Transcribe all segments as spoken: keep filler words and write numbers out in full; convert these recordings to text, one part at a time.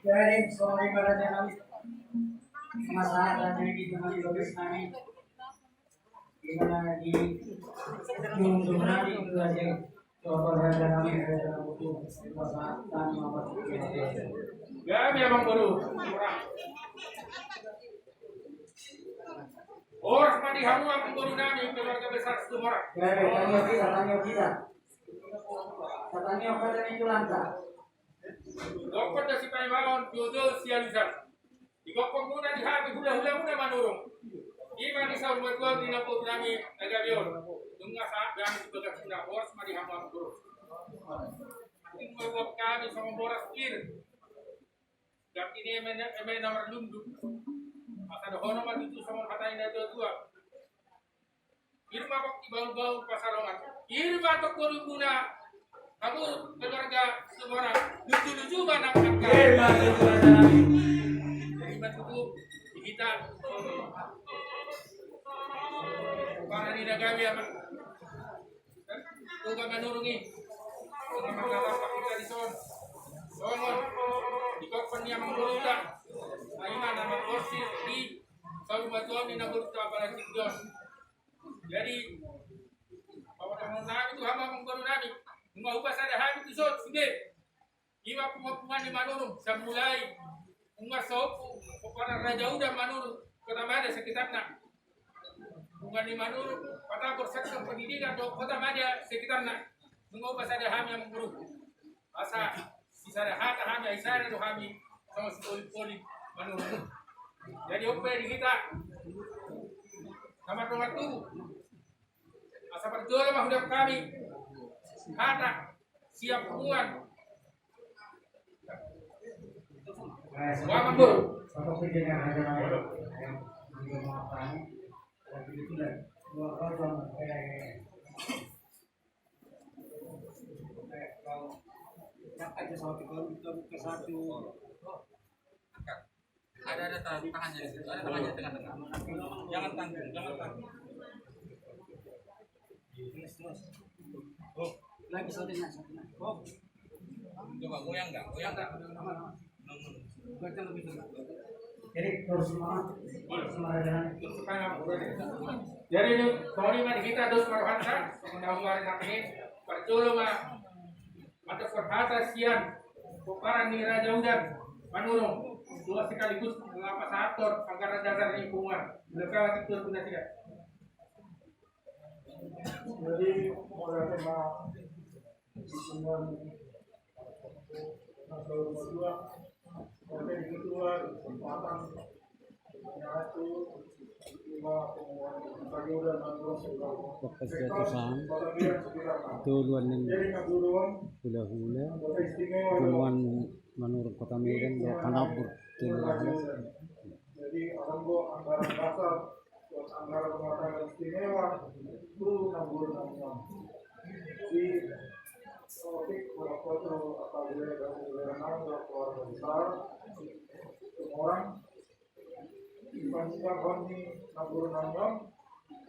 Jadi, songon i ma raja nami. Masa tadi di rumah di lobes nami. Di mana di ujung nami itu aja. Coba raja nami, raja nami itu. Masa tadi apa? Gabe, amangboru. Horas ma di hamu, amangboru nami, keluarga besar Situmorang. Gabe, tangihon hita, tangihon hita. Tatangihon hita ni tulangta. Gokhon do sipaimaon, jolo sialusan. Digokhon muna di hami hula-hula muna Manurung. I ma di saur matua ni namboru nami na gabe on. Nunga sahat hami di bagas muna, horas ma di hamu, amangboru. Tung ma boan hami songon boras pir. Gati ni eme, eme na marlundu. Masa dohonon ma tutu songon hata ni na tua-tua. Pir ma gok di bahul-bahul Pansalongan. Pir ma tong boru muna. Hamu keluarga Situmorang. Lucu-lucu ma nang angka. Pir ma tong boru muna. Jadi ma tutu di hita. Para ni na gabe, amang. Toga Manurung i. Toga mangalapak hita dison. Songon digokhon ni amangborunta. Ima na manggorsir di saur matua ni namborunta Palatik Don. Jadi, pamodoman nami tu hamu, amangboru nami. Nunga hupasada hami tuson sude. Ima punguan-punguan ni Manurung, sian mulai punguan saompu, pomparan Raja Udan Manurung, Kota Madya sekitarna. Punguan ni Manurung, Batagor, sektor pendidikan dohot Kota Madya sekitarna. Nunga hupasada hami, amangboru. Asa sisada hata hami, ai sada do hami, songon sipolin-polin Manurung. Jadi on pe di hita, sama dongan tubuh. Asa parjolo ma hudok hami hata sian punguan. Wah, amangboru. Ada, ada ta-, tangannya di situ, ada tangannya di tengah-tengah. Jangan tanggung, jangan tanggung. Terus, terus. Oh, lagi satu, nah, satu, nah. Oh. Coba goyang nggak? Goyang nggak? Aman, aman. Goyang lebih tenang. Jadi, terus semangat. Semangat jalan. Jadi, ini, sorry, mari kita terus marhata, semoga hari ini. Parjolo ma. Mantap, hata sian pomparan ni Raja Udan Manurung, dua sekaligus lapas ator anggaran dasar ni punguan. Belakang itu guna tidak. Jadi, mulai tema dukungan masalah kedua, mulai kedua kesempatan. Waktu jatusan, tolu annon hulahula, punguan Manurung Kota Medan, dohot panabur, tolu hulahula. Jadi, adong do anggaran dasar, anggaran rumah tangga istimewa, tu namboru nami on. Jadi, otik, kurang foto, apa gue, dan gue, dan keluarga besar, semua orang, di panjang honi, namboru nami on,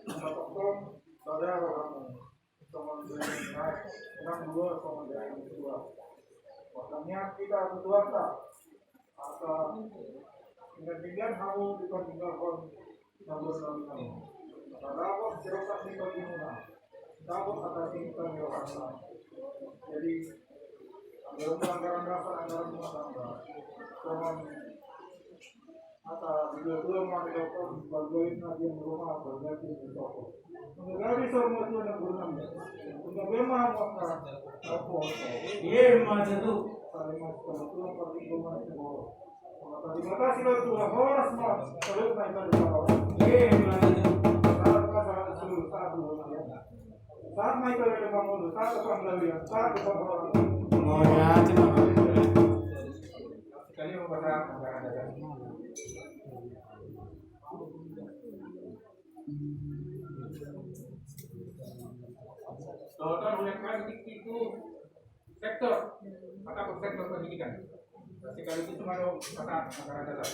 mendapatkan pada orang. Songon dua, songon dua. Makanya hita tutuanta, asa tinggal-tinggal hamu di panjang honi, namboru nami on. Maka dapot sirokap ni panjang honi, dapot atas ni panjang honi. Jadi, anggaran, anggaran dasar, anggaran rumah tangga. Songon hata ni dua tua ma didok, bagian na di rumah, bagian di toko. Menjadi semua tua dan guru nami. Menjadi ma maka apa? Iya, ma tentu. Saling mas kebetulan pergi rumah di bawah. Terima kasih, Tuhan. Horas, Mas. Terus naik tadi bawah. Iya, ma tentu. Saat masalah seluruh satu. Saat naik tadi bawah. Saat depan dari saat depan bawah. Oh, ya, terima kasih. Sekali mau bahasa anggaran dasar. Total oleh kan di situ sektor, mata sektor pendidikan. Sekali itu cuma ada kata anggaran dasar.